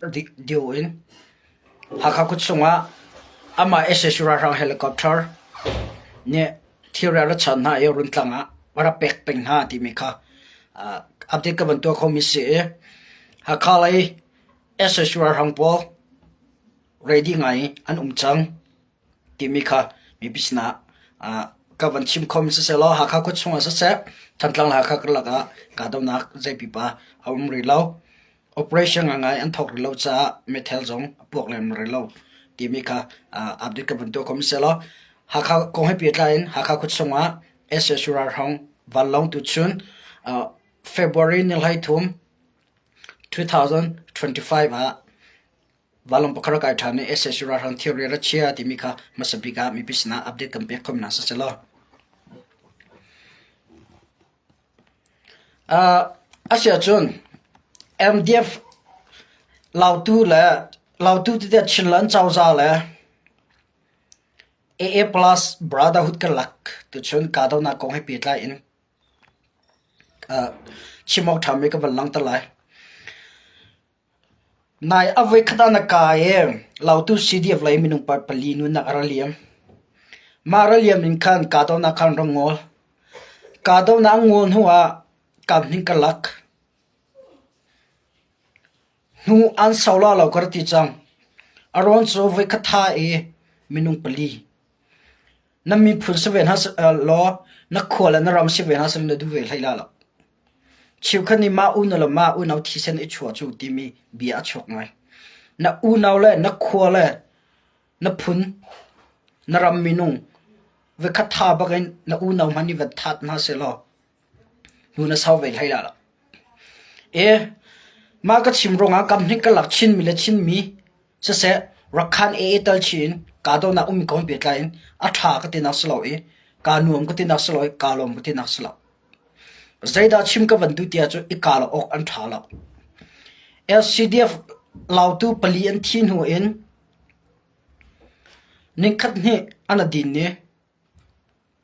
Dio in Hakha khuachung ah amah sac ralhrang helicopter nih thilri a ra chan hna i Runtlang ah a rak pek peng hna timi kha update ka van tuah khomi si i Hakha lei sac ralhrang pawl ready ngai an um cang timi kha mipi sinah ka van chim khomi siseh law Hakha khuachung ah siseh Thantlang le Hakha karlak ah kahdohnak zei pipa a um rih lo. Operation ngangai an thawk rih lo caah meithal zong a puak lem rih lo timi kha update ka van tuah ko sehlaw Hakha kong he pehtlai in Hakha khuachung ah sac ralhrang vanlawng tuchun February ni 13 2025 ah vanlawng pakhat a kai ṭhan i sac ralhrang thilri a ra chia timi kha hmasa bik ah mipi sinah update kan pek kho mi hna si selaw. Asiahcun MDF Lautu le Lautu tete Chinland cozah le AA Plus Brotherhood karlak tuchun kahdohnak kong he pehtlai in chim awk ṭhami ka van langhter lai. Nai a voikhat ah na kai i Lautu CDF lei minung pali nunnak a ra liam. Mah ra liam in khan kahdohnak khan rak ngawl. Kahdohnak an ngawl hnu ah kaphnih ka lak. Hnu an sau la lo ka ra ti cang. A rawn cu voikhat tha i minung pali. Na miphun si ve hna law na khua le na ram si ve hna seh na duh ve hlei la lo. Cheukhat nih mah unau le mah unau thisen i chuah cu timi bia a chuak ngai. Na unau le na khua le na phun, na ram minung voikhat tha bakin na unau hmanh nih van that hna sehlaw hnu na sau ve hlei la lo. E, mah ka chim ruangah kam hnik ka lak Chinmi le Chinmi siseh Rakhan AA tal chin kahdohnak ummi kong pehtlai in a ṭha ka tinak si lo i kaa nuam ka tinak si lo i kaa lawm ka tinak si lo. Zeidah chim ka van duh tiah cun i kaa lo awk an ṭha lo. LCDF lautu pali an thi hnu in nikhat hnih an a din i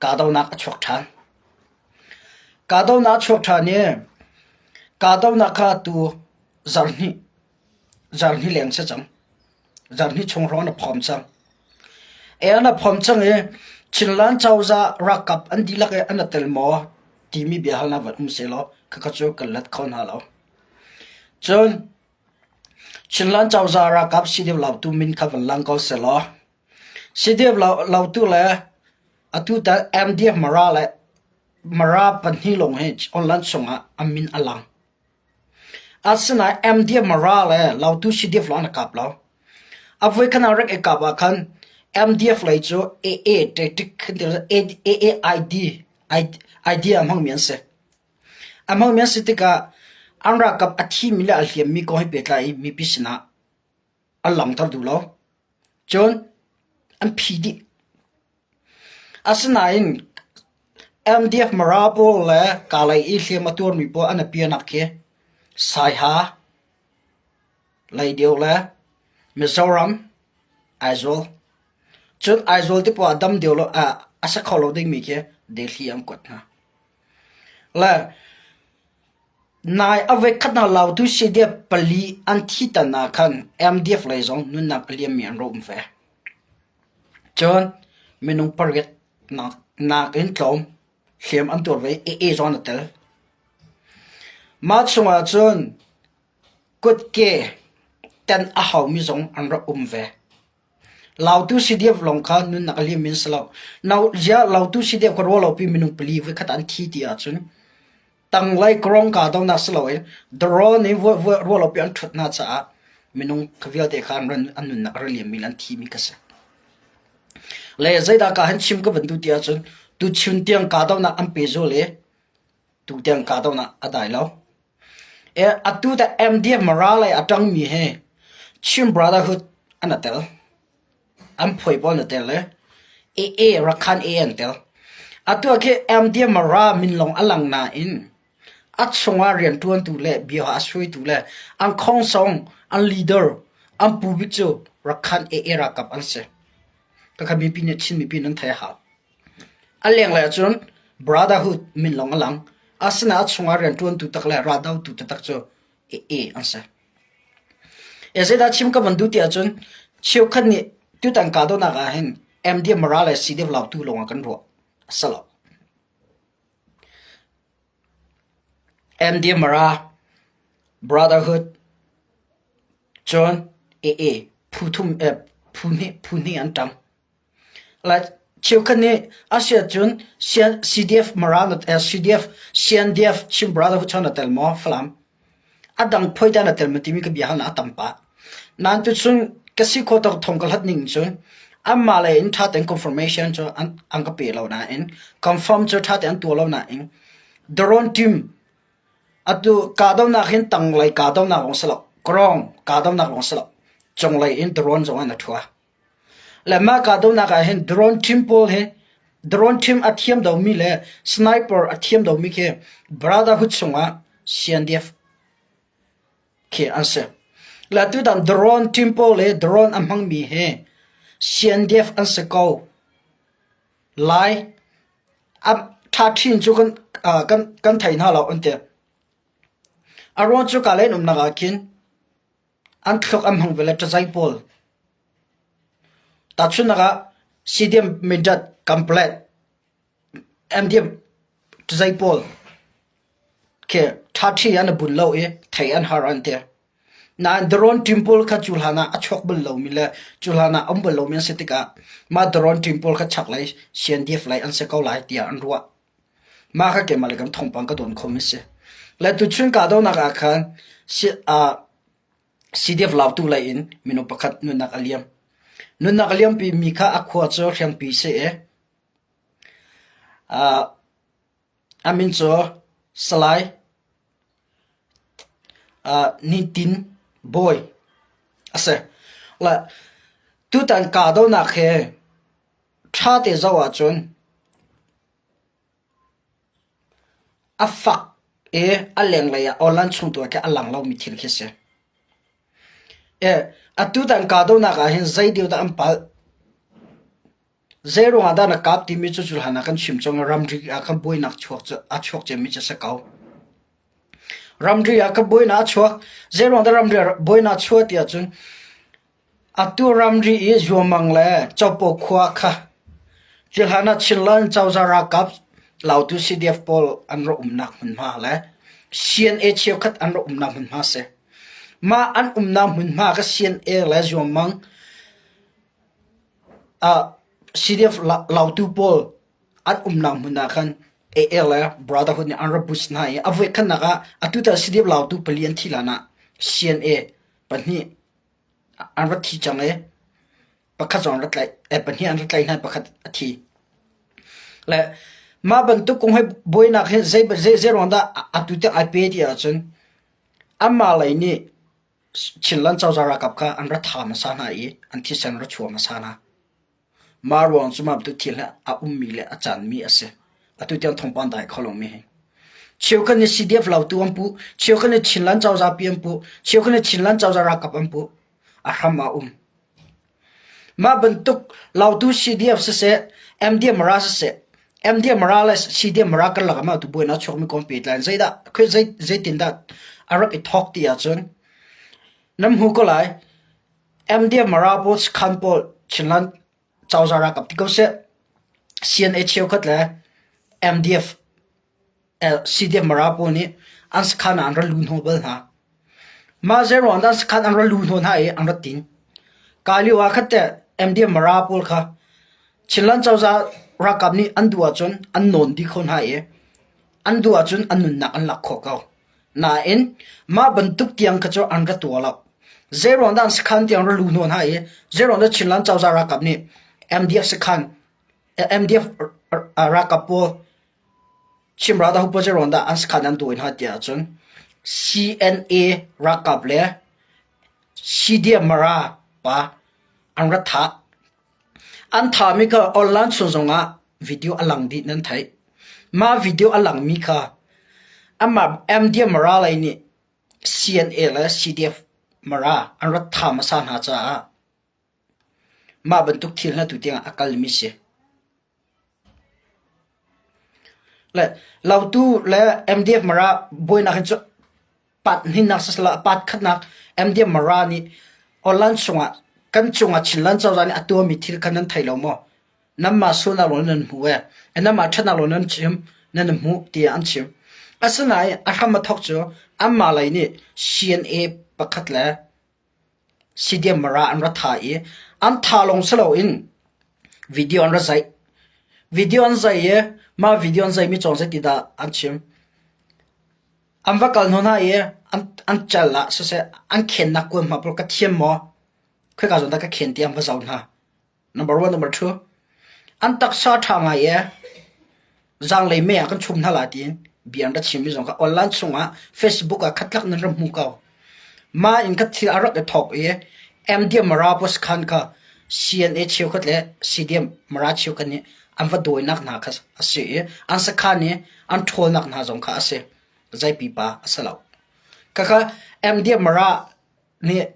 kahdohnak a chuak ṭhan. Kahdohnak a chuak ṭhan i kahdohnak kha tu zarhhnih zarhhnih leng si cang. Zarhhnih chung hrawng an i phawm cang. E an i phawm cang i Chinland cozah ralkap an dihlak i an i tel maw timi biahalnak van um sehlaw khakha cu kan let kho hna lo. Cun Chinland cozah ralkap CDF lautu min kha van lang ko sehlaw CDF lautu le atu tan MDF Mara le Mara pahnih lawng hi online chungah a min a lang. Asinain MDF Mara le Lautu CDF lawng an i kap lo. A voikhat ah rak i kap ah khan MDF lei cu AA tactic AAID idea a hmangmi an si. A hmangmi an si tikah an ralkap a thimi le a hliammi kong he pehtlai i mipi sinah an langhter duh lo. Cun an phi dih. Asinain MDF Mara pawl le Kalay i hliam a tuarmi pawl an i pianak khi Saiha, Leideo le Mizoram, Aizawl. Cun Aizawl te pawl ah dam deuh lo a si kho lo dingmi khi Delhi an kuat hna. Le Nai a voikhatnak Lautu CDF pali an thi tan ah khan MDF lei zong nunnak a liammi an rak um ve. Cun minung pariat nakin tlawm hliam an tuar ve i AA zong an i tel. Mah chungah cun kutke ten a haumi zong an rak um ve. Lautu CDF lawng kha nunnak a liam in si lo. Lautu CDF kha ruahlopi minung pali voikhat an thi ti ahcun tanglei kawrong kahdohnak si loin drone in ruahlopi an ṭhut hna caah minung vialte kha an nunnak a ra liammi le an thimi kha si. Le zeidah ka han chim ka van duh ti ahcun tuchun tiang kahdohnak an pehzul i tutiang kahdohnak a dai lo. Atu tah MDF Mara lei a ṭangmi hi Chin Brotherhood an i tel. An phuai pawl an i tel i AA Rakhan AA an tel. Atu ah khi MDF Mara min lawng a lang nain a chungah rianṭuantu le bia a suaitu le an khongsong, an leader, an pu bik cu Rakhan AA ralkap an si. Khakha mipi nih Chin mipi nan theih a hau. A lenglei ahcun Brotherhood min lawng a lang. Asinain a chungah rianṭuantu tak le raldotu taktak cu AA an si. E zeidah chim ka van duh ti ahcun cheukhat nih tutan kahdohnak ah hin MDM Mara le CDF Lautu lawng ah kan ruah. A si lo. MDM Mara, Brotherhood, cun AA phu thum eh, phu hnih phu hnih an ṭang. Cheukhat nih a si ahcun CDF Mara CDF CNDF Chin Brotherhood na tel maw Falam? A dang phoi dah na tel maw timi ka bia halnak a tam pah. Nain tuchun ka si khawh tawk thong ka hlat ning cun anmah lei in ṭha tein confirmation cu an ka pe lo nain confirm cu ṭha tein an tuah lo nain drone team atu kahdohnak hin tanglei kahdohnak lawng si lo kawrong kahdohnak lawng si lo cunglei in drone zong in a ṭhua. Le mah kahdohnak ah hin drone team pawl hi drone team a thiam domi le sniper a thiam domi khi Brotherhood chungah CNDF khi an si. Le tutan drone team pawl le drone a hmangmi hi CNDF an si ko. Lai a ṭha ṭhin cu kan kan kan thei hna lo an ti. A ruang cu ka len umnak ah khin An thluak an hmang ve le ṭazai pawl. Tahchunhnak ah CDM Mindat Kamplet MDM ṭazai pawl khi ṭhaṭhi an i bun lo i thei an har an ti. Nain drone team pawl kha cu hlan ah a chuak bal lomi le cu hlan ah a um bal lomi an si tikah mah drone team pawl kha chaklei CNDF lei an si ko lai tiah an ruah. Mah kha keimah le kan thawngpang ka dawn khomi a si. Le tuchun kahdohnak ah khan CDF Lautu lei in minung pakhat nunnak a liam. Nunnak a liampi mi kha a khua cu Hriangpi si i a min cu Salai Nitin Bawi a si. Le tutan kahdohnak hi Ṭha te zoh ahcun a fak i a lenglei ah awlan chung tu ah khin a lang lomi thil khi a si. Atutan kahdohnak ah hin zei deuh dah an palh? Zei ruangah dah na kap timi cu cu hlan ah kan chim cang i ramri ah khan buainak a chuak ciami cu a si ko. Ramri ah khan buainak a chuak. Zei ruang dah ramri ah buainak a chuah ti ahcun Atu ramri i Zuamang le Copo khua kha cuhlan ah Chinland cozah ralkap Lautu CDF pawl an rak umnak hmunhma le CNA cheukhat an rak umnak hmunhma a si. Mah an umnak hmunhma kha CNA le Zuamang CDF Lautu pawl an umnak hmun ah khan AA le Brotherhood nih an rak bus hna i a voikhatnak ah atu tan CDF Lautu pali an thih hlan ah CNA pahnih An rat thi cang i pakhat zong an rat tlaih, pahnih an rat tlaih hna i pakhat a thi. Le mah bantuk kong hi buainak hi zei zei zei ruang dah atu tiang ai pe ti ahcun anmah lei nih Chinland cozah ralkap kha an ra tha hmasa hna i an thisen ra chuah hmasa hna. Mah ruang cu mah bantuk thil hi a ummi le a canmi a si. Atu tiang thawngpang dai kho lomi hi. Cheukhat nih CDF lautu an puh, cheukhat nih Chinland cozah pi an puh, cheukhat nih Chinland cozah ralkap an puh. A hram a um. Mah bantuk lautu CDF siseh, MDM ra siseh, MDM ra le CDM ra karlak ah mah tu buainak chuakmi kong pehtlai in zeidah zei zeitindah a rak i thawk ti ahcun nan hmu ko lai. MDM Mara pawl sakhan pawl Chinland cozah ralkap ti ko seh CNA cheukhat le MDF CDF Mara pawl nih an sakhan ah an ra lu hnawh bal hna. Mah zeiruang dah sakhan an ra lu hnawh hna i an ra tin. Ka lio ah khat teh MDF Mara pawl kha Chinland cozah ralkap nih an duh ahcun an nawn dih kho hna i an duh ahcun an nunnak an lak khawh ko. Nain mah bantuk tiang kha cu an ra tuah lo. Zeiruang dah an sakhan tiang ra lu hnawh hna i zeiruang dah Chinland cozah ralkap nih MDF sakhan MDF ralkap pawl Chim ral dah pawl zeiruang dah an sakhan an dawi hna tiah cun CNA ralkap le CDM Mara pa an ra thah. An thahmi kha online chung zongah video a lang dih nan theih. Mah video a langmi kha amah MDM Mara lei nih CNA le CDF Mara an rat tha hmasa hna caah mah bantuk thil hna tu tiangah a kalmi si. Le Lautu le MDF Mara buainak hin cu pat hninnak sisala pat khatnak MDF Mara nih. Holland chungah kan cungah Chinland cozah nih a tuahmi thil kha nan thei lo maw? Nanmah sualnak lawng nan hmu ee, nanmah ṭhatnak lawng nan chim, nan hmuh tiah an chim. Asinain a hram a thawk cu anmah lei nih CNA pakhat le CDM Mara an ra tha i an tha lawng si loin video an ra zaih. Video an zaih i mah video an zaihmi cawng zeiti dah an chim. An va kal hnu hna i an cal ah siseh an khennak kuan hma pawl ka thiam maw? Khoika zawn dah ka khen ti an va zoh hna. Number one, number two. An taksa ṭha ngai i zaanglei mei ah kan chum hna lai tiin bia an ra chimmi zong kha online chungah Facebook ah khatlak nan rak hmu ko. Mah in kha thil a rak i thawk i MDM Mara khan kha CNA cheukhat le CDM Mara cheukhat nih an va dawinak hna kha a si i an sakhan i an ṭhawlnak hna zong kha a si. Zei pipa a si lo. Khakha MDM Mara nih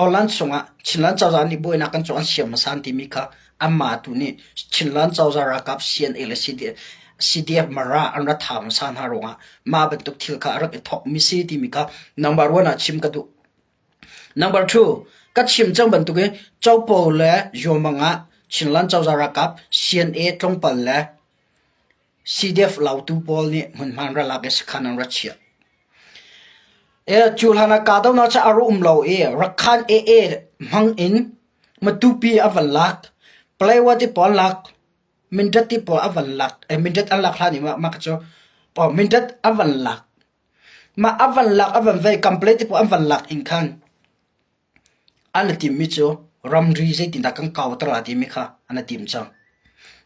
Orlan chungah Chinland cozah nih buainak kan cu an siam hmasa an timi kha anmah tu nih Chinland cozah ralkap CNA le CDF Mara an ra tha hmasa hna ruangah mah bantuk thil kha a rak i thawkmi si timi kha number one ah chim ka duh. Number two, ka chim cang bantukin Copo le Yomang ah Chinland cozah ralkap CNA tlawmpal le CDF lautu pawl nih hmunhma an ra lak i sakhan an ra chiah. Cu hlan ah kahdohnak cu a rak um lo i Rakhan AA hmang in Matupi a van lak, Paletwa ti pawl an lak, Mindat ti pawl a van lak. Mindat an lak hlan i mah cu Mindat a van lak. Mah a van lak a van vei Kample ti pawl an van lak in khan an i timmi cu ramri zeitindah kan kauter lai timi kha an i tim cang.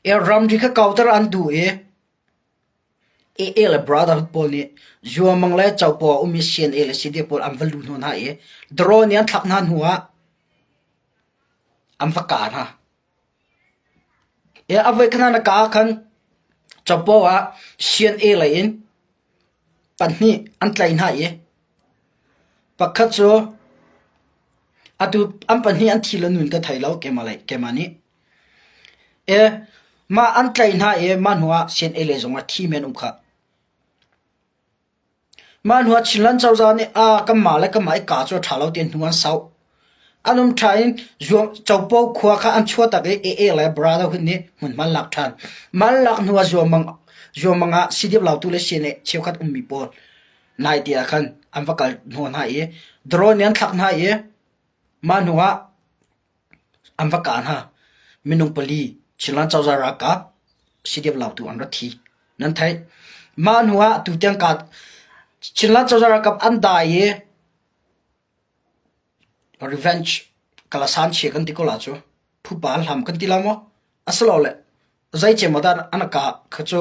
Ramri kha kauter an duh i AA le Brotherhood pawl nih Zuamang le Copo a ummi CNA le CDF pawl an va luh hnawh hna i drone nih an thlak hna hnu ah an va kah hna. A voikhat an kah ah khan Copo ah CNA lei in pahnih an tlaih hna i pakhat cu atu an pahnih an thi le nun ka thei lo keimah nih. Mah an tlaih hna i mah hnuah CNA lei zongah thi men um khah. Mah hnuah Chinland cozah nih aa kanmah le kanmah i kaa cu a ṭha lo tiin hnu an sauh. An um ṭha in Copo khua kha an chuahtak i AA le Brotherhood nih hmunhma an lak ṭhan. Mah an lak hnuah Zuamang ah CDF Lautu le CNA cheukhat ummi pawl naite ah khan an va kal hnawh hna i drone nih an thlak hna i mah hnuah An va kah hna. Minung pali Chinland cozah ralkap CDF lautu an ra thi. Nan theih. Mah hnu ah tutiang ka Chinland cozah ralkap an dai i revenge kalasan chia kan ti ko la cu. Phupa an hlam kan ti la maw? Asilole zei cem dah an ka kha cu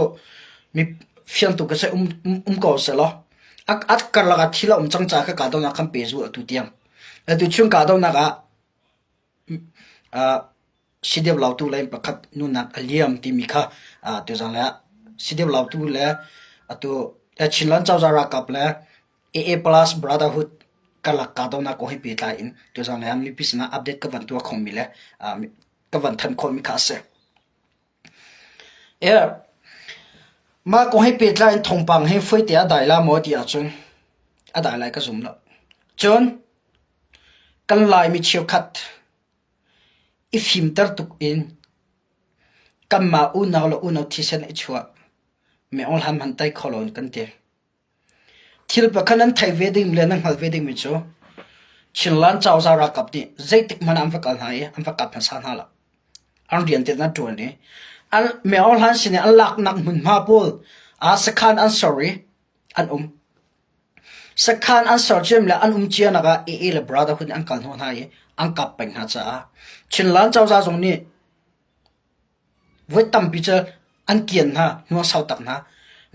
mi fiantu ka se um um ko selaw a a karlak ah thil a um cang ca kha kahdohnak kan pe zu atu tiang. Atu chung kahdohnak ah Si deuh lautu le pakhat nunnak a liam timi kha tuzaan le ah si deuh lautu le atu Chinland cozah ralkap le AA Plus Brotherhood karlak kahdohnak kong he pehtlai in tuzaan le ah mipi sinah update ka van tuah khomi le ka van thanh khawhmi kha a si. Mah kong he pehtlai in thawngpang hi fuaite a dai la maw ti ahcun a dai lai ka zum lo. Cun Kan Laimi cheukhat i fimter tuk in kanmah unau le unau thisen i chuah meng hman tai kho loin kan ti. Thil pakhat nan theih ve ding le nan hngalh ve dingmi cu Chinland cozah ralkap nih zeitik hmanh ah an va kal hna i an va kap hmasa hna lo. An rian te an ṭuan i an Meng Hlan sin i an laknak hmunhma pawl ah sakhan an ser i an um. Sakhan an serciam le an um cianak ah AA le Brotherhood nih an kal hnawh hna i an kap peng hna caah Chinland cozah zong nih voi tampi cu an kian hna, hnuarsau tak hna.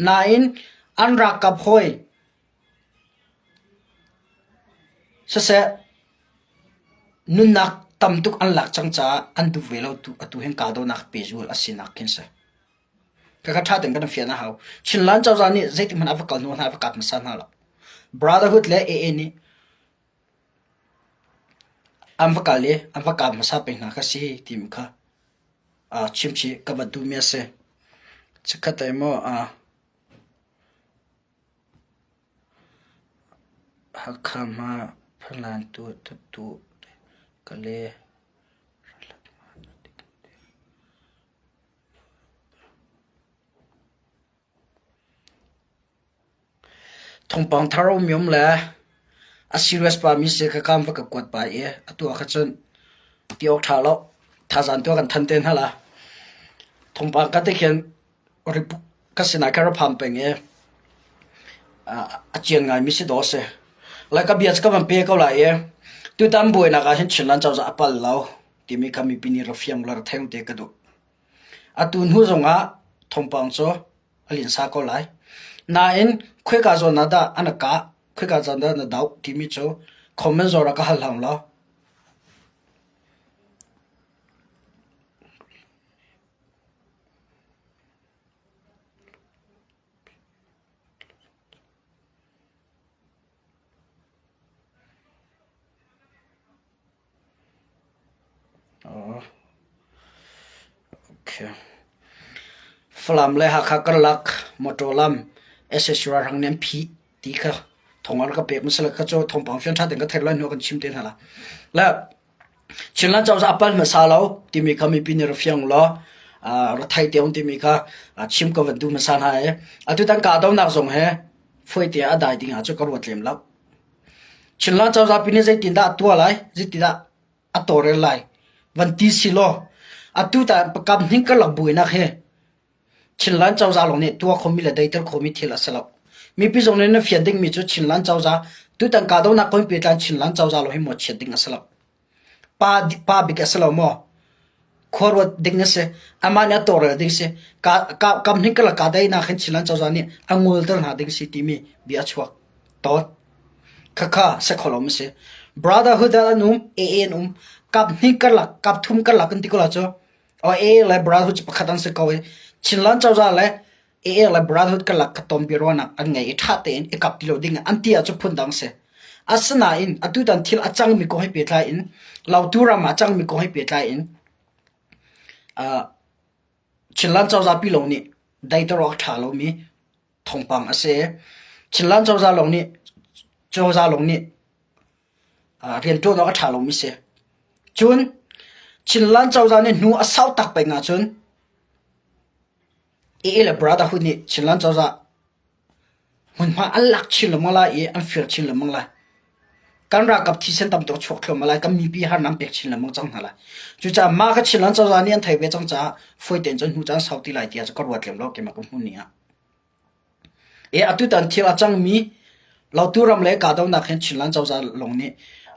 Nain an ralkap hawi siseh nunnak tam tuk an lak cang caah an duh ve lo tu atu hin kahdohnak pehzul a sinak khin si. Khakha ṭha tein kan fian a hau. Chinland cozah nih zeitik hmanh ah va kal hnu hna, va kap hmasa hna lo. Brotherhood le AA nih an va kal i an va kap hmasa peng hna kha si timi kha uh, chimchih ka va duhmi a si. Chikkhat te maw uh, Hakha hma Phalan tu tu tu. Kale. Thawngpang thar a um i um le a serious pahmi si kha kam va ka kuat pah i atu ah kha cun ti awk ṭha lo. Thazaang tu ah kan than te hna la. Thawngpang ka ti khin ka sinah khan ra phan peng i a cian ngaimi si dawh a si. Lai ka bia cu ka van pe ko lai i tutan buainak ah hin Chinland cozah a pal lo timi kha mipi nih ra fiang le ra theng te ka duh. Atu hnu zongah thawngpang cu a linsa ko lai. Nain khoika zawn ah dah an kah, khoika zawn dah na doh timi cu comment zawn ah ka hal hlang law. Falam le Hakha karlak motor lam sac ralhrang nih an phih ti kha thawng an ka pek hmasa le kha cu thawngpang fiang ṭha tein ka theih lai hnu ah kan chim te hna lai. Le Chinland cozah a pal hmasa lo timi kha mipi nih ra fiang law ra thei te um timi kha chim ka van duh hmasa hna i atutan kahdohnak zong he fawi te a dai ding ah cu ka ruat lem lo. Chinland cozah pi nih zeitindah a tuah lai, zeitindah a tawlrel lai van ti si law atu ta kam hning karlak buainak hi Chinland cozah lawng nih tuah khomi le deiter khomi thil a si lo. Mipi zong nih na fian dingmi cu Chinland cozah tutan kahdohnak kong pehtlai Chinland cozah lawng hi mawhchiat ding a si lo. Pa, pa bik a si lo maw? Khua ruat ding a si. Amah nih a tawlrel ding si. Ka, ka, kam hning karlak kahdaihnak hin Chinland cozah nih a ngolter hna ding si timi bia a chuak tawn. Khakha si kho lo ma si. Brotherhood an um, AA an um. Kap hnih karlak, kap thum karlak kan ti ko la cu. AA le Brotherhood cu pakhat an si ko i Chinland cozah le AA le Brotherhood karlak kha tonbiaruahnak an ngei i ṭha tein i kap ti lo ding an ti ahcun phundang si. Asinain atutan thil a cangmi kong he pehtlai in Lautu ram ah a cangmi kong he pehtlai in uh, Chinland cozah pi lawng nih daiter awk a ṭha lomi thawngpang a si. Chinland cozah lawng nih cozah lawng nih rianṭuan awk a ṭha lomi si. Cun Chinland cozah nih hnu a sau tak peng ahcun AA le Brotherhood nih Chinland cozah hmunhma an lak chin lengmang lai i an fir chin lengmang lai. Kan ralkap thisen tam tuk chuak thluahmah lai, kan mipi harnak an pek chin lengmang cang hna lai. Cucaah mah kha Chinland cozah nih an thei ve cang caah fawi tein cun hnu caan sau ti lai tiah cu ka ruat lem lo keimah ka hmuh ning ah. E atutan thil a cangmi Lautu ram le kahdohnak hin Chinland cozah lawng nih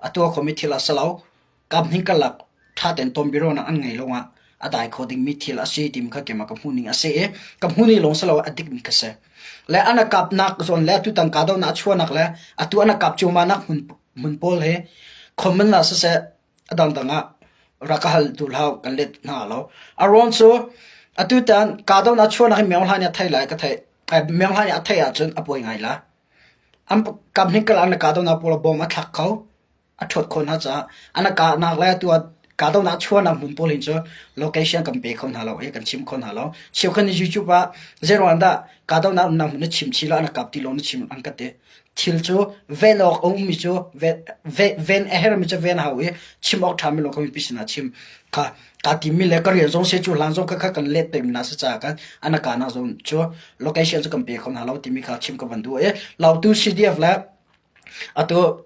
a tuah khomi thil a si lo. Kaphnih karlak ṭha tein tonbiaruahnak an ngei lawngah a dai kho dingmi thil a si timi kha keimah ka hmuhning a si i ka hmuhning lawng si lo a dikmi ka si. Le an a kapnak zawn le atutan kahdohnak a chuahnak le atu an a kap cuahmahnak hmun, hmun pawl hi common ah siseh a dangdang ah rak ka hal duh hlah kan let hna lo. A ruang cu atutan kahdohnak chuahnak hi Myo Hla nih a theih lai ka theih. Myo Hla nih a theih ahcun a pawi ngai la. An kaphnih kal an kahdohnak pawl bom a thlak kho. A ṭhuat khawh hna caah an a kahnak le atu ah kahdohnak chuahnak hmun pawl hin cu location kan pe kho hna lo i kan chim kho hna lo. Cheukhat nih YouTube ah zeiruang dah kahdohnak umnak hmun na chim chih lo an kap ti lo na chim an ka ti. Thil cu ven awk a ummi cu ven a hermi cu ven hau i chim awk ṭhami lawng kha mipi sinah chim kha kaa timmi le ka rian zong si cu hlan zong kha kha kan let pengmi hna si caah khan an a kahnak zong cu location cu kan pe kho hna lo timi kha chim ka van duh i Lautu CDF le atu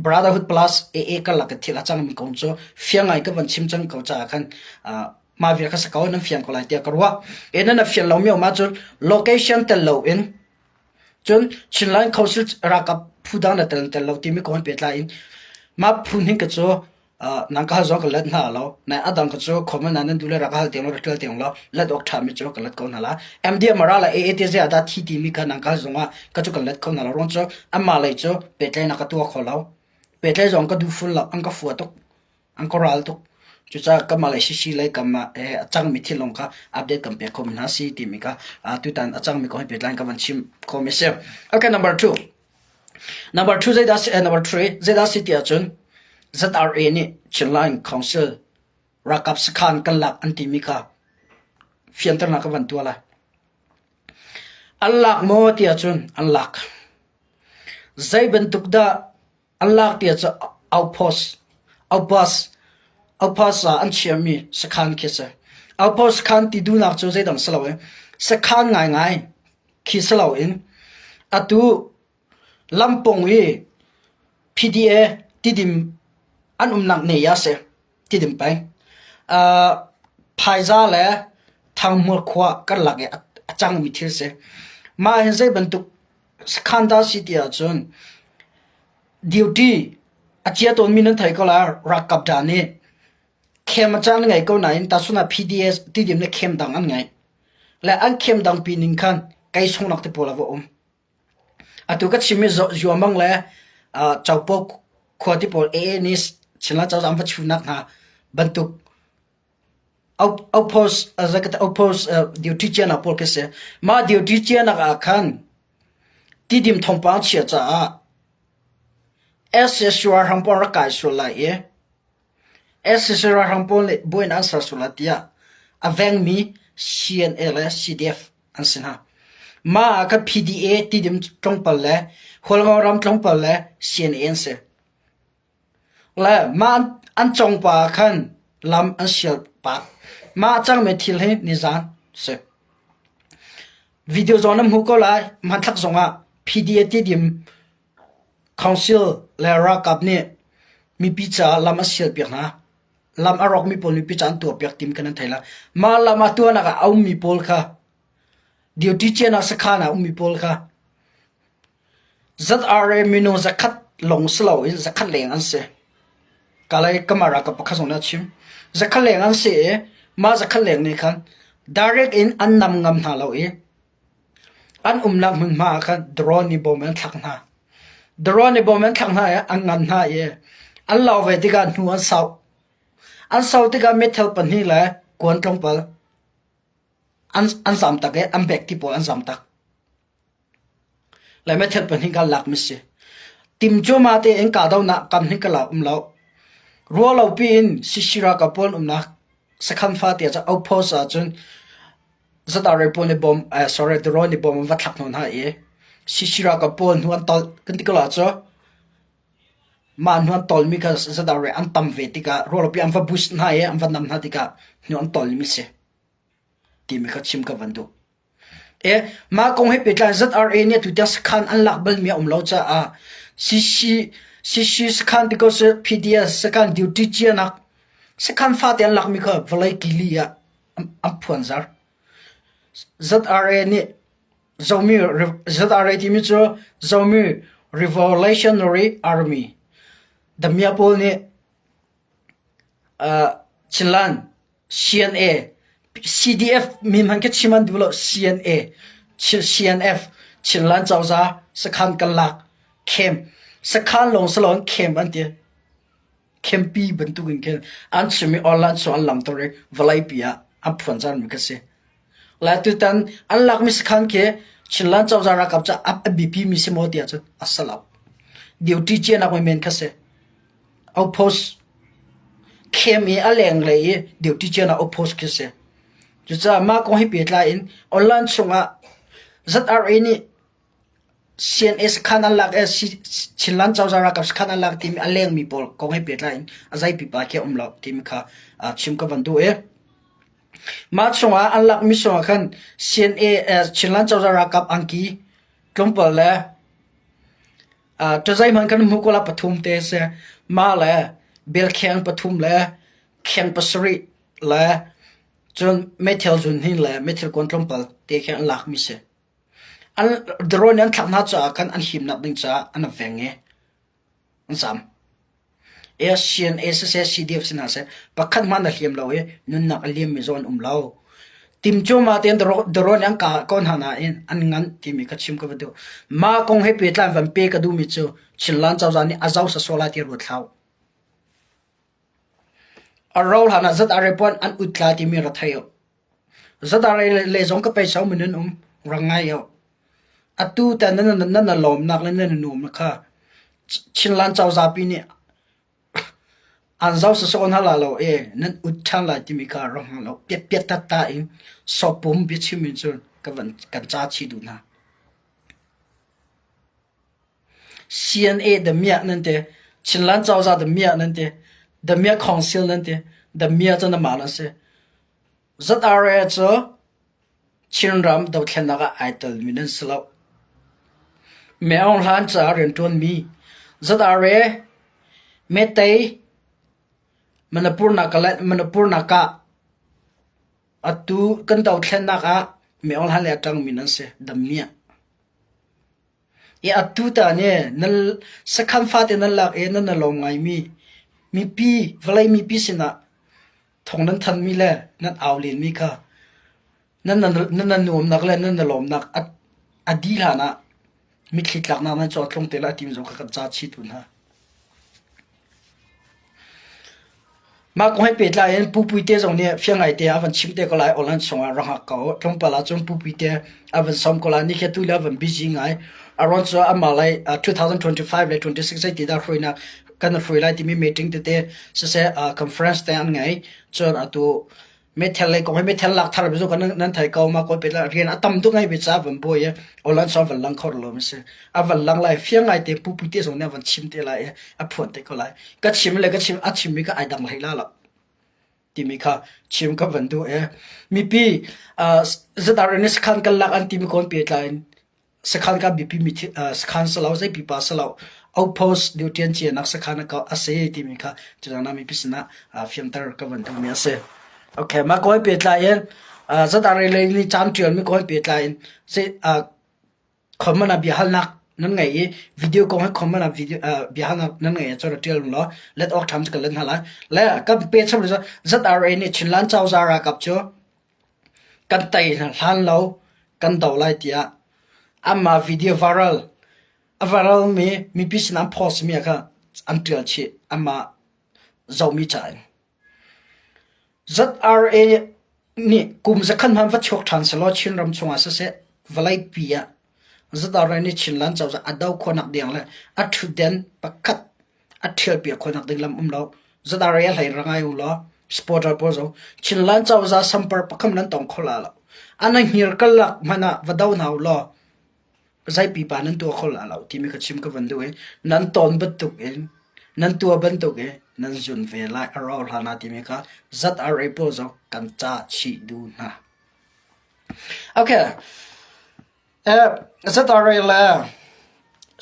Brotherhood Plus AA karlak i thil a cangmi kong cu fiang ngai ka van chim cang ko caah khan mah vial kha si ko nan fiang ko lai tiah ka ruah. E nan a fian lomi um ahcun location tel loin cun Chinland Council ralkap phu dang na tel tel lo timi kong he pehtlai in mah phu hning ka cu nang ka hal zong ka let hna lo nai a dang ka cu comment ah nan duh le rak hal tiang lo rak ṭial tiang lo let awk ṭhami cu ka let ko hna la MDM ra le AAT zei ah dah thi timi kha nang ka hal zong ah ka cu ka let kho hna lo ruang cu anmah lei cu pehtlaihnak ka tuah kho lo pehtlaih zong ka duh ful lo an ka fua tuk an ka ral tuk cucaah kamah lei sisi lei kam ah a cangmi thil lawng kha update kan pek khomi hna si timi kha tutan a cangmi kong he pehtlai in ka van chim khomi si okay number two Number two zeidah si, number three zeidah si ti ahcun ZRA nih Chinland Council ralkap sakhan kan lak an timi kha fianternak ka van tuah lai. An lak maw ti ahcun an lak. Zei bantuk dah an lak ti ahcun outpost. Outpost outpost ah an chiahmi sakhan khi a si. Outpost sakhan ti duhnak cu zeidang si loin sakhan ngaingai khi si loin atu lampung i PDA Tidim an umnak ne ah a si. Tidim peng. Uh, Phaiza le Thangmual khua karlak i a cangmi thil si. Mah hin zei bantuk sakhan dah si ti ahcun duty a chia tawnmi nan thei ko lai ralkap dah nih khem a caan ngei ko nain tahchun ah PDS Tidim le khem dang an ngei. Le an khem dang pi ning khan kei sungnak te pawl a va um. Atu ka chimmi Zuamang le Copo khua ti pawl AA nih Chinland cozah an va chuhnak hna bantuk outpost outpost duty cianak pawl khi si. Mah duty cianak ah khan Tidim thawngpang chia caah SSU ralhrang pawl rak kai sual lai i SSU ralhrang pawl nih buainak an ser sual lai tiah a vengmi CNA le CDF an si hna. Mah ah khan PDA Tidim tlawmpal le Hualngo ram tlawmpal le CNA an si. Le mah an congpa ah khan lam an sial pah. Mah a cangmi thil hi nizan si. Video zong nan hmuh ko lai. Hmanthlak zongah PDA Tidim Council le ralkap nih mipi caah lam a sialpiak hna. Lam a rawkmi pawl mipi caah an tuahpiak timi kha nan thei lai. Mah lam a tuahnak ah a ummi pawl kha duty cian ah sakhan ah a ummi pawl kha ZRA minung zakhat lawng si loin zakhat leng an si. Kalay kamara ka pakhat zong nih a chim. Zakhat leng an si i mah zakhat leng nih khan direct in an nam ngam hna lo i An umnak hmunhma ah khan drone nih bom an thlak hna. Drone nih bom an thlak hna i an ngan hna i an lau ve tikah hnu an sauh. An sauh tikah meithal pahnih le kuan tlawmpal an, an zam tak i an bek ti pawl an zam tak. Le meithal pahnih kha lakmi si. Timcuama tein kahdohnak kam hin ka la um lo. Ruahlopi in Sisira ka pawl umnak sakhan fate ah outpost ahcun Zatare pawl nih bom eh, sorry drone nih bom an va thlak hna hna i CC ralkap pawl hnu an tolh kan ti ko la cu mah hnu an tolmi kha zatare an tam ve tikah ruahlopi an va boost hna i an va nam hna tikah hnu an tolmi si timi kha chim ka van duh. E mah kong he pehtlai ZRA nih atu tiang sakhan an lak balmi a um lo caah CC CC sakhan because PDS sakhan duty cianak sakhan fate an lakmi kha vawlei kili ah an phuanzar. ZRA nih Zomi ZRA timi cu Zomi Revolutionary Army Damia pawl nih uh, Chinland CNA CDF min hmanh khi chim an duh lo CNA CNF Chinland cozah sakhan kan lak khem sakhan lawng si loin khem an ti Kempi bantuk in khin an chim i online chung an langhter i vawleipi ah an phuanzarmi kha si. Lai tutan an lakmi sakhan khi Chinland cozah ralkap ca a biapi mi si maw ti ahcun a si lo. Duty cianak men kha si. Outpost khem i a lenglei i duty cianak outpost khi si. Cucaah mah kong hi pehtlai in online chungah ZRA nih CNA sakhan an lak i Chinland cozah ralkap sakhan an lak timi a lengmi pawl kong he pehtlai in a zei pipa khi a um lo timi kha chim ka van duh i mah chungah an lakmi chungah khan CNA Chinland cozah ralkap angki tlawmpal le ṭazai hmanh kan hmuh ko la pathum te si mah le belkheng pathum le kheng pasarih le cun meithal zun hin le meithal kuan tlawmpal te khi an lakmi si. Drone an thlak hna caah khan an himnak ding caah an veng i an zam. CNA siseh CDF si hna seh pakhat hmanh a hliam lo i nunnak a liammi zong an um lo. Timcuahmah tein drone an kah ko hna nain an nganh timi kha chim ka va duh. Mah kong he pehtlai van pe ka duhmi cu Chinland cozah nih a zau sawsawh lai ti ruat hlah u. A ro hlan ah zat a puan an ut tla timi ra thei u. Zadar le zong ka pei min an um rang ngai o. Atu tan nan nan nan lawmnak le nan nuam kha Chinland cozah pi nih an zau sasawh hna la lo e nan ut ṭhan lai timi kha rang hang lo piat piat tat ta in sopum biachim in cun ka van kan ca chi duh hna. CNA damiah nan ti, Chinland cozah damiah nan ti. Damia Council nan ti. Damia cu namah nan si. ZRA cu Chinram dothlennak ah ai telmi nan si lo. Me Aung Hlan caah rianṭuanmi ZRA, Meitei, Manipur Nagaland, Manipur Naga atu kan dothlennak ah Me Aung Hlan le a ṭangmi nan si. Damia. I atu ta nih nan sakhan fate nan lak i nan i lawm ngaimi mipi vawlei mipi sinah thawng nan thanmi le nan au lenmi kha nan nan nuamnak le nan lawmnak a dih hlan ah mitthli tlaknak nan caw tlung te lai timi zong kha kan ca chih tu hna. Mah kong he pehtlai in Pu Puite zong nih fiang ngaite a van chim te ko lai online chungah rak hngak ko. Tlawmpal ah cun Pu Puite a van sawm ko lai. Ni khi tu le a van busy ngai. Aron cu amah lai 2025 le 26 zeiti dah hruainak kan hruai lai timi meeting tete siseh conference te an ngei. Cun atu Meithel lei kong hi meithel lak thar bizu kan nan thei ko ma ko pe la rian a tam tuk ngai bi cha van buai i online so van lang kho lo mi si a van lang lai fiang ngai te pu pu te zong nih van chim te lai i a phuan te ko lai ka chim le ka chim a chim mi ka ai dang hlei la lo timi kha chim ka van duh e mipi zadar in sakhan kan lak an timi kon pe tla in Sakhan ka biapi mi sakhan si lo zei pipa si lo outpost duty an cianak sakhan a si timi kha cucaah mipi sinah fianter ka van duhmi a si. Okay, mah kawi pehtlai in zatari lei nih caan ṭialmi kawi pehtlai in comment ah biahalnak nan ngei i video kong hi comment ah video biahalnak nan ngei ahcun rak ṭial law let awk ṭham cu kan let hna lai. Le kan pe chap ZRA nih Chinland cozah ralkap cu Kan tei hlan lo kan do lai tiah anmah video viral a viral mi mipi sinah an post mi ah khan an ṭial chih anmah zohmi ca in. ZRA nih kum zakhat hmanh va chuak ṭhan sehlaw Chinram chungah siseh vawleipi ah ZRA nih Chinland cozah a do khawhnak ding le a ṭhutden pakhat a ṭhialpiak khawhnak ding lam um lo. Zadar i a hlei ra ngai u law supporter pawl zong Chinland cozah sampar pakham nan tong kho la lo. An hngir kalak hmanh ah va do hna u law zei pipa nan tuah kho la lo timi kha chim ka van duh i nan tawn bantuk in nan tuah bantuk in nan zun ve lai a rau hlan ah timi kha ZRA pawl zong kan ca chih duh hna. Okay. ZRA le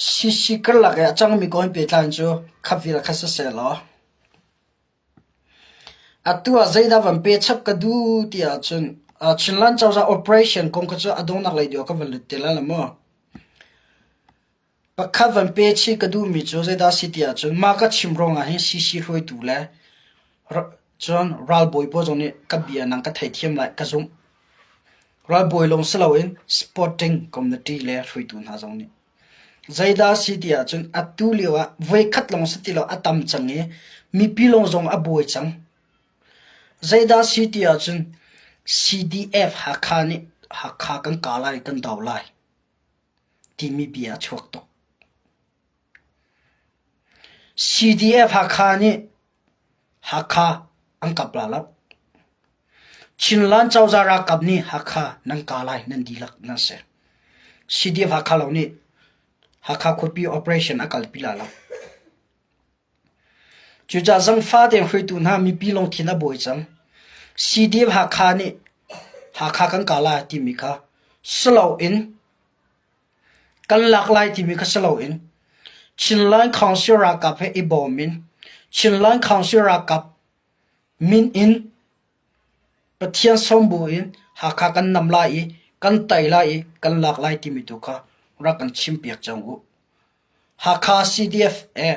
CC karlak i a cangmi kong pehtlai cu khat vial kha siseh law atu ah zeidah van pechap ka duh ti ahcun Chinland cozah operation kong kha cu a donghnak lei deuh ah ka van lut te lai lo maw? Pakhat van pe chih ka duhmi cu zeidah a si ti ahcun mah ka chim ruangah hin CC hruaitu le cun ralbawi pawl zong nih ka bia nang ka theithiam lai ka zumh. Ralbawi lawng si loin sporting community le hruaitu hna zong nih. Zeidah a si ti ahcun atu lio ah voikhat lawng si ti lo a tam cang i mipi lawng zong a buai cang. Zeidah a si ti ahcun CDF Hakha nih Hakha kan ka lai kan do lai. Timi bia a chuak tuk. CDF Hakha nih Hakha an kap la lo. Chinland cozah ralkap nih Hakha nan ka lai nan dihlak nan si. CDF Hakha lo nih Hakha khuapi operation a kalpi la lo. Cucaah zangfa tein hruaitu hna mipi lungthin a buai cang. CDF Hakha nih Hakha kan ka lai timi kha si loin kan lak lai timi kha si loin Chinland Council ralkap he i bawm in Chinland Council ralkap min in Pathian sawm bu in Hakha kan nam lai i kan tei lai i kan lak lai timi tu kha rak kan chimpiak cang u. Hakha CDF e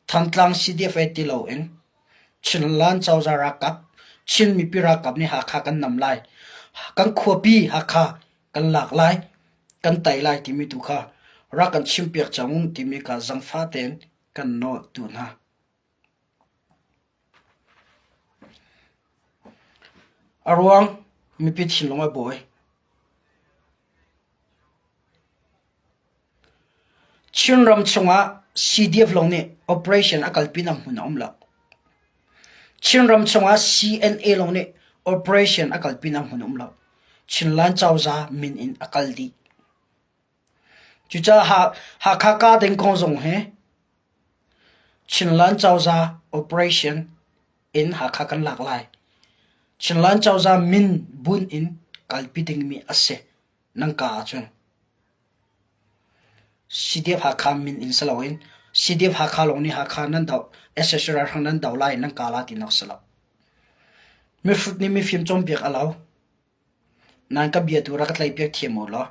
Thantlang CDF e ti loin Chinland cozah ralkap, Chin mipi ralkap nih Hakha kan nam lai. Kan khuapi Hakha kan lak lai, kan tei lai timi tu kha rak kan chimpiak cang u timi kha zangfah tein kan nawl tu hna. A ruang mipi thinlung a buai. Chinram chungah CDF lawng nih operation a kalpinak hmun a um lo. Chinram chungah CNA lawng nih operation a kalpinak hmun a um lo. Chinland cozah min in a kal dih. Cucaah Hakha Kading kong zong hi Chinland cozah operation. in Hakha kan lak lai. Chinland cozah min bunh in kalpi dingmi a si. Nan ka ahcun. CDF Hakha min in si loin CDF Hakha lawng nih Hakha nan doh, SSC ralhrang nan doh lai nan ka la tinak si lo. Mihrut nih mifim cawnpiak a lo. Nan ka bia tu rak ka tlaihpiak thiam u law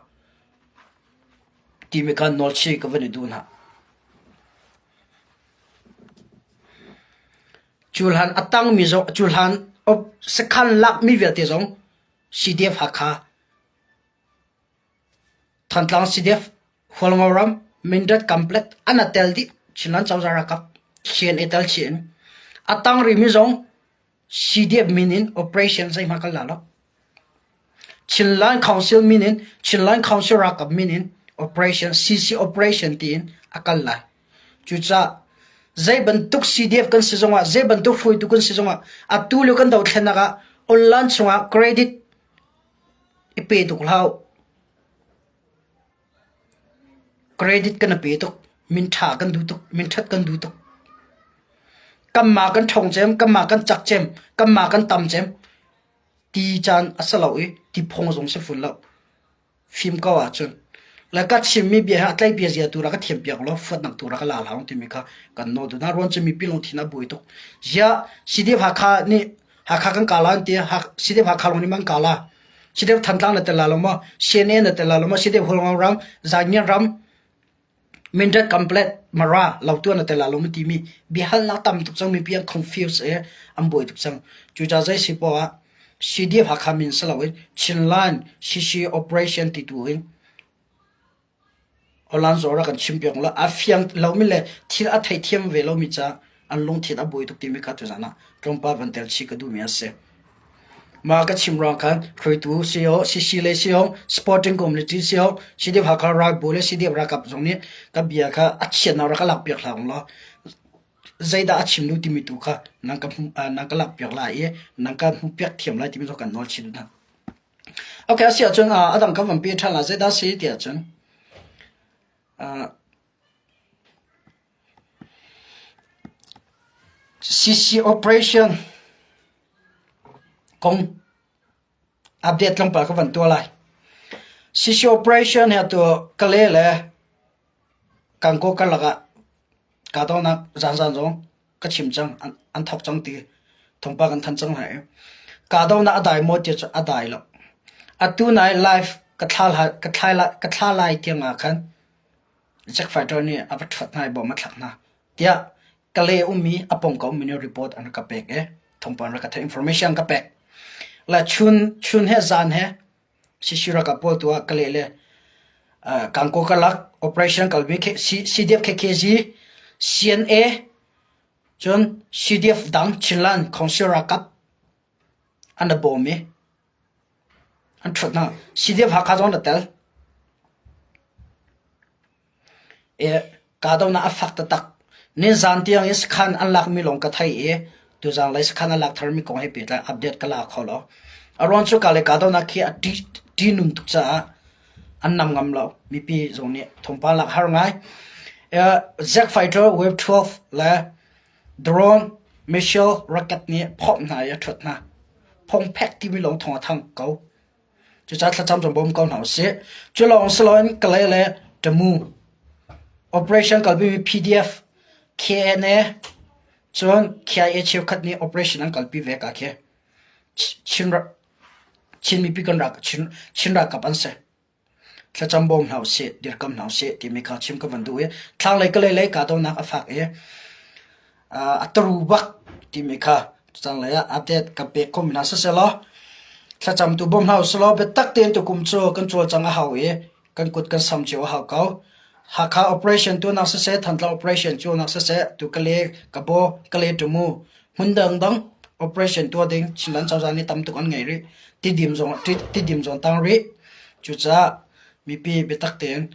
timi kha nawlchih ka van i duh hna. Cu hlan a tangmi zong, cu hlan sakhan lakmi vialte zong CDF Hakha, Thantlang CDF, Hualngo ram, Mindat Complex an a tel dih. Chinland cozah ralkap CNA tel chih in. A tang rihmi zong CDF min in operation zeihmanh kan la lo. Chinland Council min in Chinland Council ralkap min in operation CC operation tiin a kal lai. Cucaah zei bantuk CDF kan si zongah zei bantuk hruaitu kan si zongah atu lio kan dothlennak ah online chungah credit i pe tuk hlah. Credit kan i pe tuk. Min ṭha kan duh tuk. Min ṭhat kan duh tuk. Kanmah kan ṭhawng cem, kanmah kan cak cem, kanmah kan tam cem ti caan a si lo i ti phung zong si fun lo. Fim ko ahcun. Le ka chimmi bia hi a tlei bia zia tu rak ka thiam piak law fuatnak tu rak ka la hlah timi kha kan nawl duh hna. Ruan cu mipi lungthin a buai tuk. Ziah CDF Hakha nih Hakha kan kala an ti. CDF Hakha lawng nih man kala. CDF Thantlang na tel la lo maw? CNA na tel la lo maw? CDF Hualngo ram, Zaingian ram, Mindat Complet, Mara, Lautu na tel la lo maw timi biahalnak tam tuk cang mipi an confuse i an buai tuk cang. Cucaah zei si poah ah CDF Hakha min si loin Chinland CC Operation ti tu in Awlan zaw rak kan chimpiak law a fiang lomi le thil a theithiam ve lomi ca an lungthin a buai tuk timi kha tuzan ah tlawmpal van tel chih ka duhmi a si. Mah ka chim ruang khan hruaitu CEO, CC le CEO, Sporting Community CEO, CDF Hakha Ralbu le CDF ralkap zong nih ka bia kha a chiatnak rak ka lakpiak hlah ung law zeidah a chim duh timi tu kha nan ka nan ka lakpiak lai i nan ka hmuhpiak thiam lai timi zong kan nawl chin hna. Okay, a si ahcun a dang kan van pe ṭhan lai. Zeidah a si ti ahcun CC operation kong update tlawmpal ka van tuah lai. CC operation hi atu Kale le Kankaw karlak ah kahdohnak zanzan zong ka chim cang an thawk cang ti thawngpang kan thanh cang hna i kahdohnak a dai maw ti cu a dai lo. Atu nai live ka thla ka thla ka thla lai tiang ah khan Jack Fighter nih a va ṭhuat hna i bom a thlak hna tiah Kale ummi a pawngka ummi nih report an rak ka pek i thawngpang an rak ka theih information an ka pek. Le chun chun he zan he CC ralkap pawl tu ah Kale le Kankaw karlak operation kalmi CDF KKG, CNA, cun CDF dang Chinland Council ralkap an ra bawm i an ṭhuat hna. CDF Hakha zong an ra tel. Kahdohnak a fak taktak. Nizan tiang i sakhan an lakmi lawng ka thei i tuzan lei sakhan an lak tharmi kong he pehtlai update ka la kho lo. A ruang cu ka le kahdohnak khi a ṭihnung tuk caah an nam ngam lo. Mipi zong nih thawngpang lak har ngai. Jet fighter Wave 12 le drone missile rocket nih phomh hna i a ṭhuat hna. Phongphek timi lawng thawng a thang ko. Cucaah thlacam cu bawm ko hna usih. Cu lawng si loin Kalay le Tamu operation kalpimi PDF, KNA, cun KIA cheukhat nih operation an kalpi ve ka khi. Chin, Chin mipi kan rak Chin, Chin ralkap an si. Thlacam bawm hna usih, dirkam hna usih timi kha chim ka van duh i thlanglei Kalay lei kahdohnak a fak i a taru bak timi kha tanglei ah update ka pek khawhmi hna siselaw thlacamtu bawm hna usilaw biatak tein tukum cu kan cawlcang a hau i kan kut kan sam cio a hau ko. Hakha operation tuahnak siseh, Thantlang operation tuahnak siseh, tu Kale, Kabaw, Kale Tumu, hmun dangdang operation tuah ding Chinland cozah nih tam tuk an ngei rih. Tidim zong tidim zong tang rih. Cucaah mipi biatak tein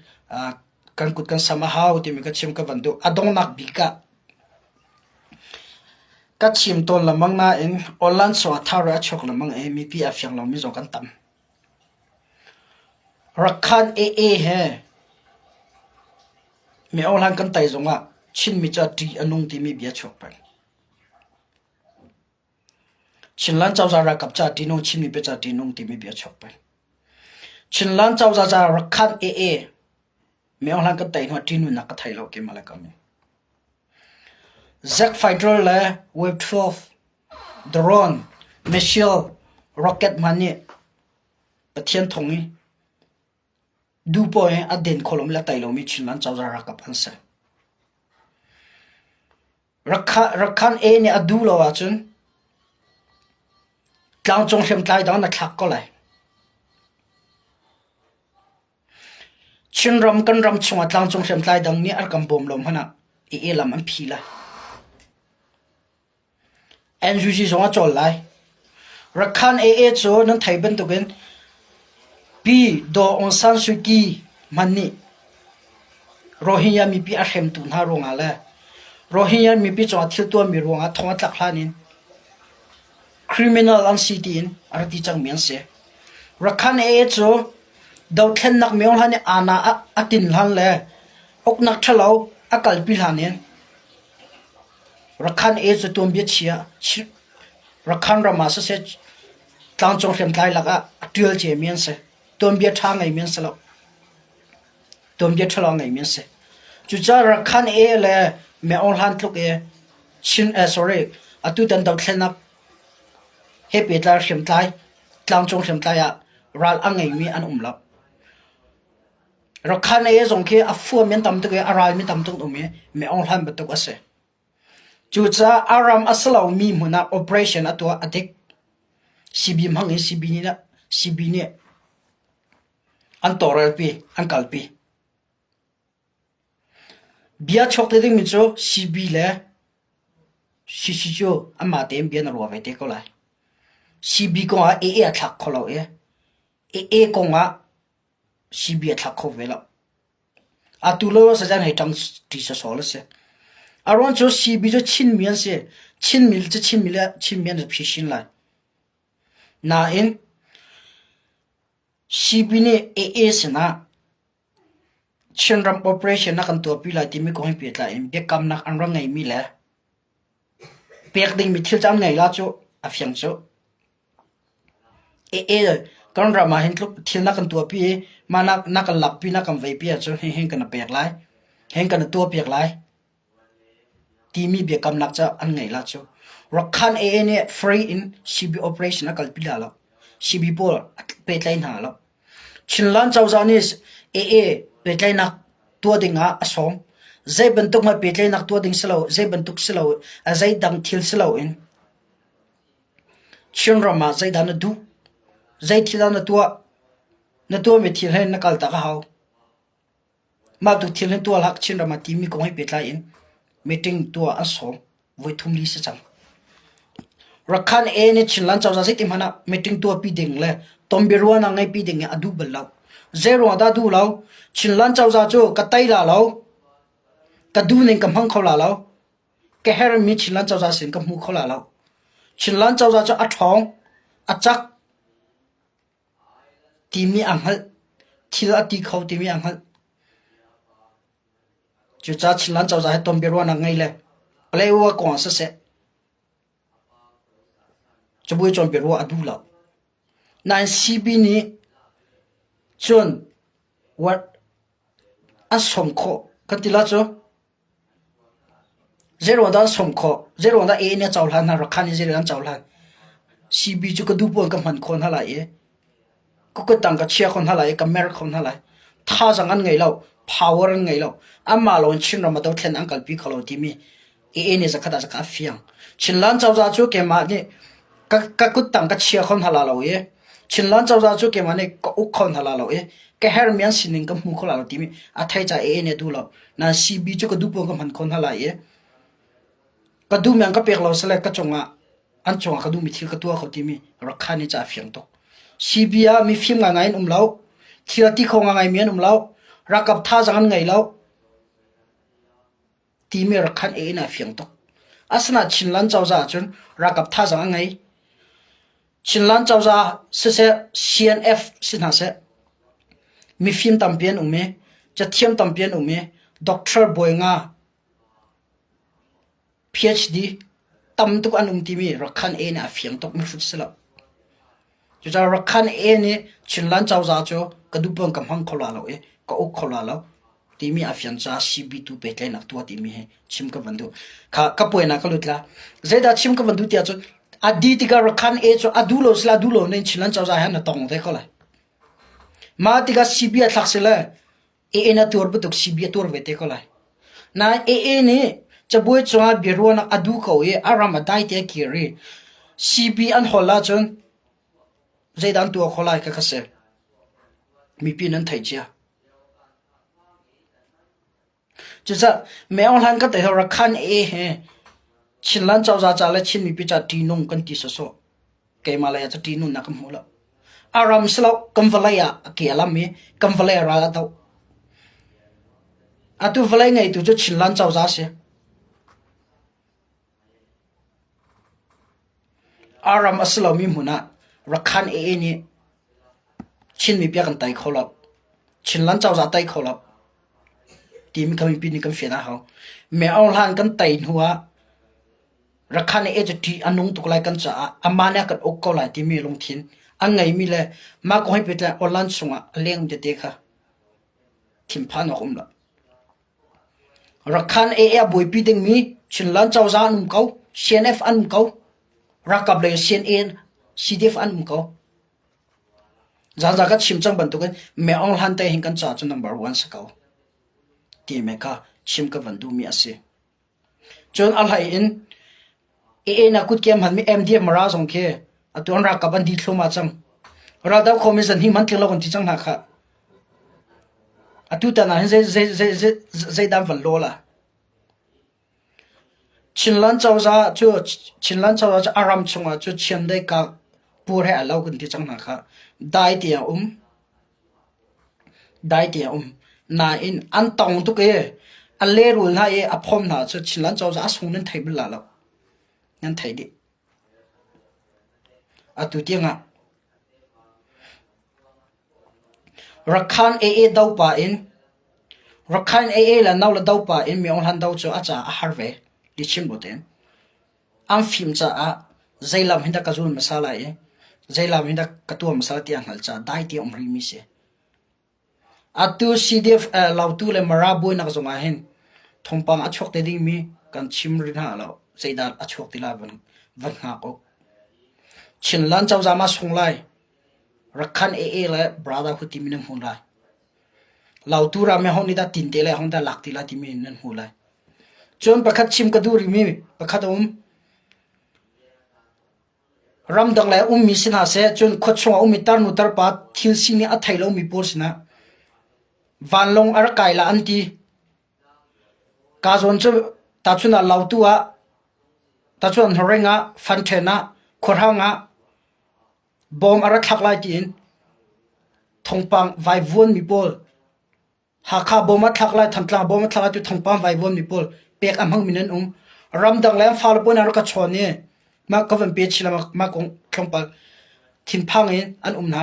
kan kut kan sam a hau timi ka chim ka van duh. A donghnak bik ah ka chim tawn lengmang nain online sawh ah thar a chuak lengmang i mipi a fiang lomi zong kan tam. Rakhan AA he mi ohlan kan tai zongah Chinmi cu ṭih a nung timi bia chuak peng. Chinland cozah ralkap ca ṭihnung Chinmi bia ca ṭihnung timi bia chuak peng. Chinland cozah ca Rakhan AA Myo Hlan kan tei hnuah ṭihnunnak ka thei lo keimah le ka min. Zack Fighter le Wave 12, Drone, Missile, Rocket hmanh nih Pathian thawng i duhpoah in a den kho lomi le a tei lomi Chinland cozah ralkap an si. Rakhan A nih a duh lo ahcun tlangcung hriamtlai dang na thlak ko lai. Chinram kan ram chungah tlangcung hriamtlai dang nih an kan bawm lo hmanh ah i lam an phi lai. NUG zong a cawl lai. Rakhan AA cu nan thei bantukin Pi Daw Aung San Suu Kyi hmanh nih Rohingya mipi a hremtu hna ruangah le Rohingya mipi cungah thil tuahmi ruangah thong a tlak hlan in criminal an si tiin a rak ti cangmi an si. Rakhan AA cu dothlennak myo hlan i aana a tin hlan le uknak ṭhalo a kalpi hlan in Rakhan A cu tuanbia chia Rakhan ram ah siseh tlangcung hriamtlai lakah a ṭial ciami an si. Tuanbia ṭha ngeimi an si lo. Tuanbia ṭhalo ngeimi an si. Cucaah Rakhan A le Myo Aung Hlan tluk i Chin eh sorry atutan dothlennak he pehtlai hriamtlai tlangcung hriamtlai ah ral a ngeimi an um lo. Rakhan A zong khi a fuami an tam tuk i a ralmi tam tuk an um i Myo Aung Hlan bantuk a si. Cucaah a ram a si lomi hmun ah operation a tuah a dik. CB hmang in CB nih CB nih an tawlrelpi, an kalpi. Bia chuak te dingmi cu CB le CC cu anmah tein bia na ruah ve te ko lai. CB kong ah AA a thlak kho lo i AA kong ah CB a thlak kho ve lo. Atu lo sazan hei ṭang ṭi sawsawh a si. A ruang cu CB cu Chinmi an si. Chinmi cu Chinmi le Chinmi an phi lai. Nain CB nih AA sinah Chinram operation a kan tuahpi lai timi kong he pehtlai in biakamnak an rak ngeimi le pek dingmi thil cu an ngei la cu a fiang cu. Kan ram ah hin tluk thil na kan tuahpi i mah na kan lakpi na kan veipi ahcun hihin kan pek lai, hin kan tuahpiak lai timi biakamnak cu an ngei la cu. Rakhan AA nih free in CB operation a kalpi la lo. CB pawl a pehtlai hna lo. Chinland cozah nih AA pehtlaihnak tuah ding ah a sawm. Zei bantuk hmanh pehtlaihnak tuah ding si lo, zei bantuk si lo, zei dang thil si loin Chinram ah zeidah na duh? Zei thil dah na tuah? Na tuahmi thil he na kaltak a hau. Mah tu thil hi tuah hlah Chinram ah timi kong he pehtlai in meeting tuah an sawm. Voi thum li si cang. Rakhan A nih Chinland cozah zeitik hmanh ah meeting tuahpi ding le tonbiaruahnak ngeihpi ding hi a duh bal lo. Zei ruang dah duh lo? Chinland cozah cu ka tei la lo. Ka duh ning ka hmang kho la lo. Ka herhmi Chinland cozah sin ka hmu kho la lo. Chinland cozah cu a ṭhawng, a cak timi a hngalh. Thil a ti kho timi a hngalh. Cucaah Chinland cozah he tonbiaruahnak ngei le Paletwa kong ah siseh, cabuai cawnpiak ruah a duh lo. Nain CB nih cun an sawm khawh kan ti la cu. Zeiruang dah an sawm khawh? Zeiruang dah AA nih a cohlan hna? Rakhan nih zeiruang an cohlan? CB cu ka duh pawl ka hman khawh hna lai i ka kuttang ka chia kho hna lai i ka mer kho hna lai. Thazaang an ngei lo, power an ngei lo. Anmah lawng in Chinram a dothlen an kalpi kho lo timi AA nih zakhat ah zakhat a fiang. Chinland cozah cu keimah nih ka, ka kuttang ka chia kho hna la lo i Chinland cozah cu keimah nih ka uk kho hna la lo i ka herhmi an sining ka hmu kho la lo timi a thei ca AA nih a duh lo. Nain CB cu ka duh paoh ka hman kho hna lai i ka duhmi an ka pek lo sile ka cungah an cungah ka duhmi thil ka tuah kho timi Rakhan nih ca a fiang tuk. CB ah mifim ngaingai an um lo. Thil a ti kho ngaingaimi an um lo. Ralkap thazaang an ngei lo. Timi Rakhan in a fiang tuk. Asinain Chinland cozah ahcun ralkap thazaang a ngei. Chinland cozah siseh CNF si hna seh mifim tampi an um i cathiam tampi an um i doctor bawi nga PhD. tam tuk an um timi Rakhan A nih a fiang tuk mihrut si lo. Cucaah Rakhan A nih Chinland cozah cu ka duh paoh in ka hmang kho la lo i ka uk kho la lo timi a fian caah CB tu pehtlaihnak tuah timi hi chim ka van duh. Kha ka puainak ka lut la. Zeidah chim ka van duh tiah cun a di tikah Rakhan A cu a duh lo sila duh lo nin Chinland cozah he na tong te ko lai. Mah tikah CB a thlak sile AA na tuar bantuk CB a tuar ve te ko lai. Nain AA nih cabuai cungah biaruahnak a duh ko i a ram a dai te a kir i CB an hol ahcun zeidah an tuah kho lai kha kha si. Mipi nan theih cia. Cucaah Meo hlan ka te Rakhan A he Chinland cozah ca le Chin mipi ca ṭihnung kan ti sawsawh. Keimah lei ah cu ṭihnunnak ka hmu lo. A ram si lo kan vawlei ah a ke a lam i kan vawlei ah ral a doh. Atu vawlei ngeitu cu Chinland cozah a si. A ram a si lomi hmun ah Rakhan AA nih Chin mipi a kan tei kho lo. Chinland cozah tei kho lo. Timi kha mipi nih kan fian a hau. Meo hlan kan tei hnu ah Rakhan AA cu ṭih a nung tuk lai kan caah amah nih a kan uk ko lai timi lungthin a ngeimi le mah kong he pehtlai online chungah a leng tete kha thinphan awk um lo. Rakhan AA a buaipi dingmi Chinland cozah an um ko, CNF an um ko, ralkap lei CNA, CDF an um ko. Zaanzaan ka chim cang bantukin Meng Aung Hlan te hin kan ca cu number one si ko timi kha chim ka van duhmi a si. Cun a hlei in AA na kutke hmanmi MDF Mara zong khi atu an ralkap an di thluahmah cang. Raldoh khomi zan hi hman tling lo kan ti cang hna khah. Atu tan ah hin zei zei zei zei zeidah van law la. Chinland cozah cu Chinland cozah cu a ram chungah cu chiandeih kak pur he a lo kan ti cang hna khah. Dai ti a um. Dai te a um. Nain an tong tuk i a lehrul hna i a phawm hna cu Chinland cozah a sung nan thei bal la lo. Nan thei dih. Atu tiangah Rakhan AA do pa in Rakhan AA le no le do pa in Myo Hlan do cu a ca a har ve. Ti chim bu tein. An fim caah zei lam hin dah ka zul hmasa lai i zei lam hin dah ka tuah hmasa lai ti a hngalh caah dai te a um rihmi si. Atu CDF Lautu le Mara buainak zong ah hin thawngpang a chuak te dingmi kan chim rih hna lo. Zeidah a chuak ti lai van, van hngak u. Chinland cozah ma sung lai. Rakhan AA le Brotherhood timi nan hmu lai. Lautu ram hong nih dah tin te lai hong dah lak ti lai timi nan hmu lai. Cun pakhat chim ka duh rihmi pakhat a um. Ramdang le ummi si hna seh, cun khuachung ah ummi tarnu tarpa thil sining a thei lomi pawl sinah vanlawng a rak kai la an ti. Ka zawn cu tahchun ah Lautu ah, tahchun ah Hnaring ah, Fanṭhen ah, Khuahrang ah bawm a rak thlak lai tiin thawngpang vaivuanmi pawl Hakha bawm a thlak lai, Thantlang bawm a thlak lai tu thawngpang vaivuanmi pawl pek a hmangmi nan um. Ramdang le an fale pawl nih an rak ka chawn i mah ka van pe chih le mah kong tlawmpal thinphang in an um hna.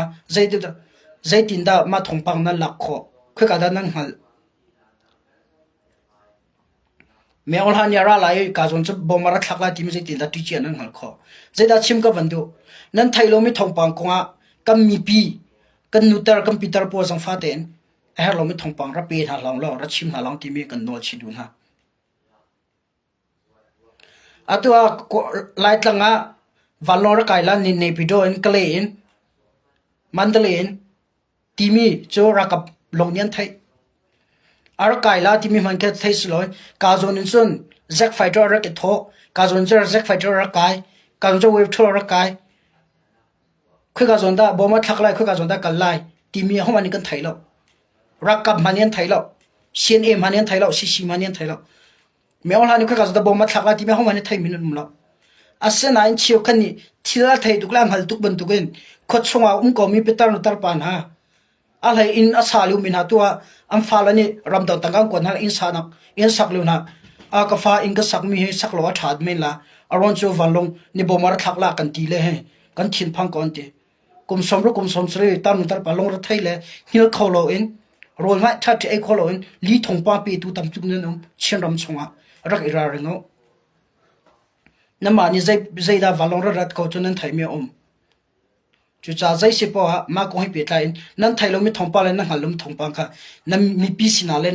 Zeitindah mah thawngpang nan lak khawh? Khoika dah nan hngalh? Meo hlan nih a ra lai i ka zawn cu bawm a ra thlak lai timi zeitindah ṭicia nan hngalh khawh? Zeidah chim ka van duh? Nan theih lomi thawngpang kongah kan mipi, kan nutar, kan pitar pawl zong fa tein a herh lomi thawngpang ra pe hna hlah law ra chim hna lang timi kan nawl chih duh hna. Atu ah Laitlang ah vanlawng ra kai lan ni Naypyidaw in Kalay in Mandalay in timi cu ralkap lawng nih an theih. A rak kai la timi hmanh khi thei si loin ka zawn in cun Zack fighter a rak i thawh, ka zawn cun Zack fighter a rak kai, ka zawn cun wave throw a rak kai. Khoika zawn dah bom a thlak lai, khoika zawn dah kal lai timi ahohmanh nih kan thei lo. Ralkap hmanh nih an thei lo. CNA hmanh nih an thei lo. CC hmanh nih an thei lo. Meo hlan nih khoika zawn dah bom a thlak lai timi ahohmanh nih theimi an um lo. Asinain cheukhat nih thil a thei tuk le a hngal tuk bantukin khua chungah um komi pitar nu tarpa hna a hlei inn a sa liomi hna tu ah an fale nih ramdang tangka an kuat hna inn sanak inn sak lio hna a ka fa inn ka sakmi hi sak lo a ṭha men la a ruang cu vanlawng ni bom a ra thlak la kan ti le he kan thinphang ko an ti kum som ru kum som sari tam tar pa lung ra thei le hngil kho lo in rawl hmai ṭha ṭhi ei kho lo in li thong pa pe tu tam tuk nan um Chin ram chungah rak i ralring u. Namah nih zeidah vanlawng rat rat ko cu nan theihmi a um. Cucaah zei si poah ah mah kong he pehtlai in nan theih lomi thawngpang le nan hngalh lomi thawngpang kha nan mipi sinah le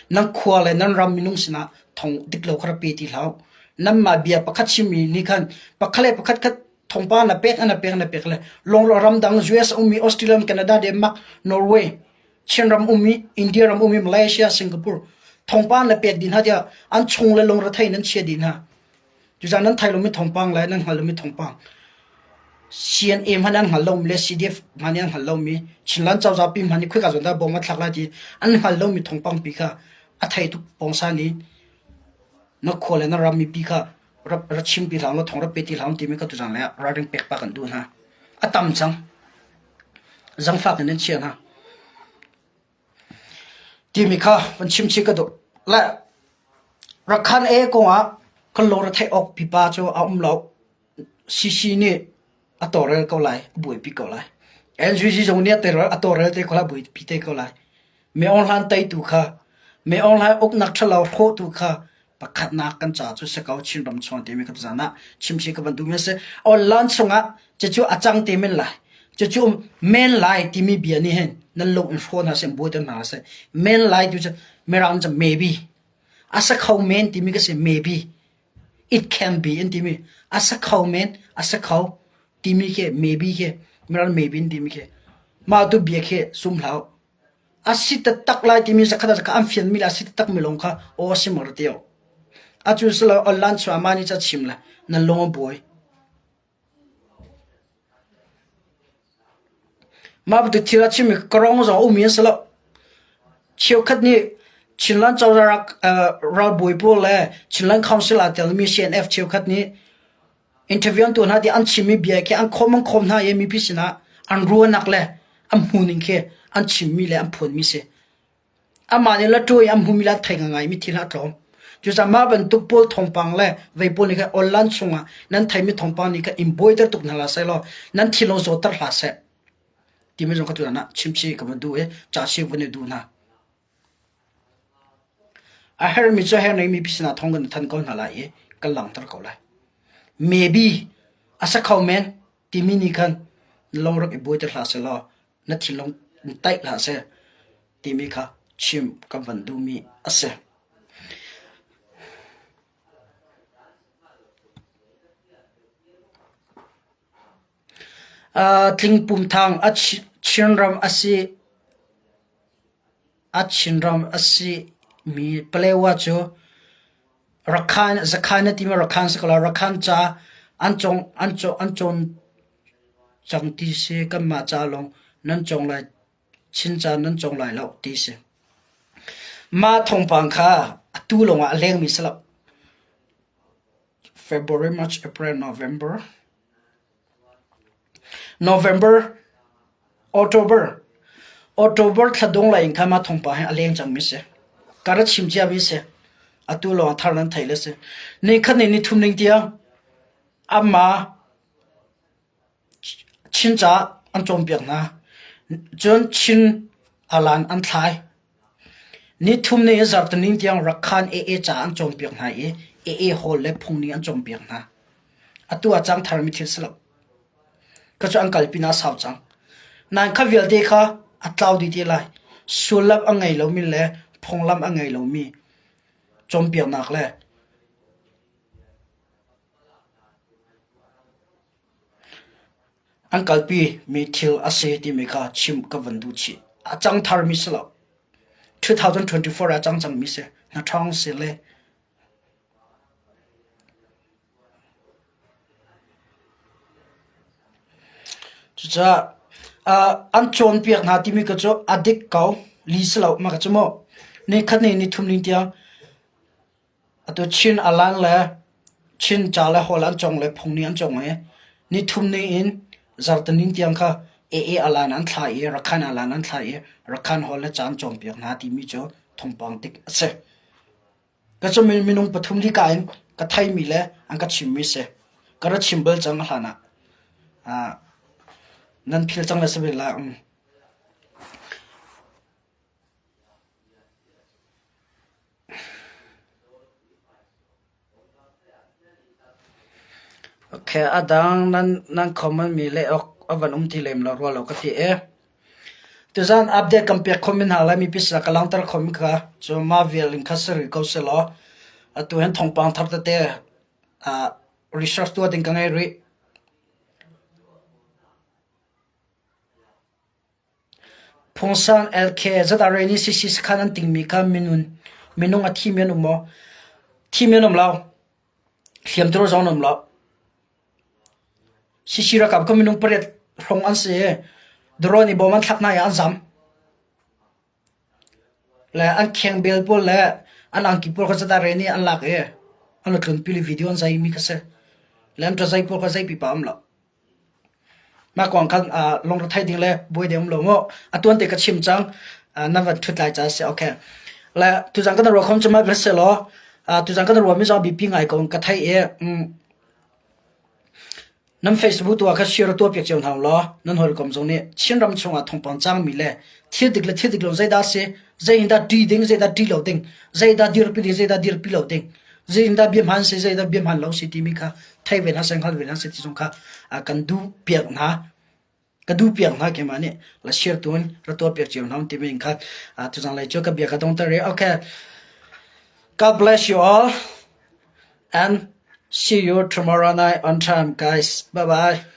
nan khua le nan ram minung sinah thawng dik lo kha rak pe ti hlah u. Nanmah bia pakhat chimmi nih khan pakhat le pakhat kha thawngpang na pek na pek na pek le lawngrawh ramdang US ummi Australia Canada Denmark Norway Chinram ummi India ram ummi Malaysia Singapore thawngpang na pek dih hna tiah an chung le lungrethei nan chia dih hna. Cucaah nan thei lomi thawngpang le nan hngal lomi thawngpang CNA hmanh an hngal lomi le CDF hmanh an hngal lomi Chinland cozah pi hmanh nih khoika zawn dah bom a thlak lai ti an hngal lomi thawngpang pi kha a thei tuk pawngsan i na khua le na ram mipi kha ra chim ti hlah law thawng ra pe ti hlah timi kha tuzan lei ah ralring pek pah kan duh hna. A tam cang. Zangfak in nan chia hna. Timi kha van chim chih ka duh. Le Rakhan e kongah kan lungre theih awk pipa cu a um lo. CC nih a tawlrel ko lai, a buaipi ko lai. NGG zong nih a tawlrel te ko lai, a buaipi te ko lai. Mi Aung Hlaing teitu kha, Mi Aung Hlaing uknak ṭhalo hrawhtu kha pakhatnak kan ca cu si ko Chinram chung timi ka zan ah chimchih ka van duhmi a si. Online chungah cucu a cang te men lai. Cucu men lai timi bia nih hin nan lung in hraw hna seh, buaiter hna seh. Men lai tu cu Mirang cu maybe. A sa kho men timi ka si maybe. It can be an timi. A sa kho men, a sa kho timi khi maybe khi Mirang maybe an timi khi. Mah tu bia khi sum hlah. A si taktak lai timi zakhat ah zakhat an fianmi le a si taktakmi lawng kha aw a si maw ra ti awk. Atu silo online chuah mah nih ca chim le nan lung a buai. Mah bantuk thil a chimmi ka rong zong a ummi an si lo. Cheukhat nih Chinland cozah ralbawi pawl le Chinland Council aa telmi CNF cheukhat nih Interview an tuah hna tiah an chimmi bia khi an khawm an khawm hna i mipi sinah an ruahnak le an hmuhning khi an chimmi le an phuanmi si. Amah nih latuai an hmumi le an thei ngaingaimi thil a tlawm. Cucaah mah bantuk pawl thawngpang le vei pawl nih khan online chungah nan theimi thawngpang nih khan in buaiter tuk hna hlah seh law nan thinlung zawtter hlah seh timi zong kha tutan ah chimchih ka van duh i ca chim van i duh hna. A herhmi cu a herh mipi sinah thawng kan thanh ko hna lai i kan langhter ko lai. Maybe a si kho men timi nih khan na lung rak i buaiter hlah sehlaw na thinlung in taih hlah seh timi kha chim kan van duhmi a si. Tlingpumthang a Chinram a si. A Chinram a simi Palewa cu Rakhan Zakhan na timi Rakhan si ko lai. Rakhan ca an cawng an cawn an cawn cang ti si kanmah ca lawng nan cawng lai Chin ca nan cawng lai lo ti si. Mah thawngpang kha atu lawngah a lengmi si lo. February, March, April, November. November, October, October thla dong lai in khan mah thawngpang hi a leng cangmi si. Ka ra chim ciami si. Atu lawng thar nan theih le si. Nikhat ni nithum ning tiang amah Chin ca an cawnpiak hna. Cun Chin alan an thlai. Nithum ni zarhtaning tiang Rakhan AA ca an cawnpiak hna i AA hall le phung ning an cawnpiak hna. Atu ah cang tharmi thil si lo. Ka cu an kalpi na sau cang. Nain kha vialte kha a tlau dih te lai. Sullam a ngei lomi le phunglam a ngei lomi cawnpiaknak le An kalpi mi thil a si timi kha chim ka van duh chih. A cang tharmi si lo. 2024 ah a cang cangmi si. Na ṭhawng si le Cucaah an cawnpiak hna timi ka cu a dik ko. Li si lo ma ka cu mu. Nikhat ni nithum ning tiang Atu Chin alan le Chin ca le hawl an cawng le phung nih an cawng i nithum ni in zarhtanin tiang kha AA alan an thlah i Rakhan alan an thlah i Rakhan hawl le ca an cawnpiak hna timi cu thawngpang dik a si. Ka cu minung pathum lika in ka theimi le an ka chimmi si. Ka ra chim bal cang a hlan ah. Nan phil cang le si ve la. Okay, a dang nan nan comment mi leh awk a van um ti lem lo rua lo ka ti e. Tuzan update kan pek khomi hna le mipi sinah ka langhter khomi kha cu mah vial in kha si rih ko sehlaw atu hin thawngpang thar tete uh, research tuah ding ka ngei rih. Phungsan LK ZRA nih CC sakhan an tingmi kha minun minung a thimi an um maw? Thimi an um lo. Hliamtur zong an um lo. CC ralkap kha minung pariat hrawng an si i drone i bom an thlak hna i an zam. Le an khengbel pawl le an angki pawl kha ZRA nih an lak i an tlunpi le video an zai mi kha si. Le an ṭazai pawl kha zei pipa um lo. Mah kong khan lungre ding le buai ding um lo maw? A tuan te ka chim cang. Nan van ṭhut lai ca si. Okay. Le tuzan kan ruah khom cu mah se law tuzan kan ruah mi zong biapi ngai ko ka theih i nan Facebook tu ah kha share tuah piak cio hna law nan hawikom zong nih Chinram chungah thawngpang cangmi le thil dik le thil dik lo zeidah si zeidah ṭi ding zeidah ṭi lo ding zeidah dirpi ding zeidah dirpi lo ding zeidah bia hmaan si zeidah bia hmaan lo si timi kha thei ve hna seh hngal ve hna seh ti zong kha kan duh piak hna ka duh piak hna keimah nih la share tu in ra tuah piak cio hna timi in kha tuzang lei cu ka bia ka dongter i okay God bless you all and see you tomorrow night on time guys bye bye.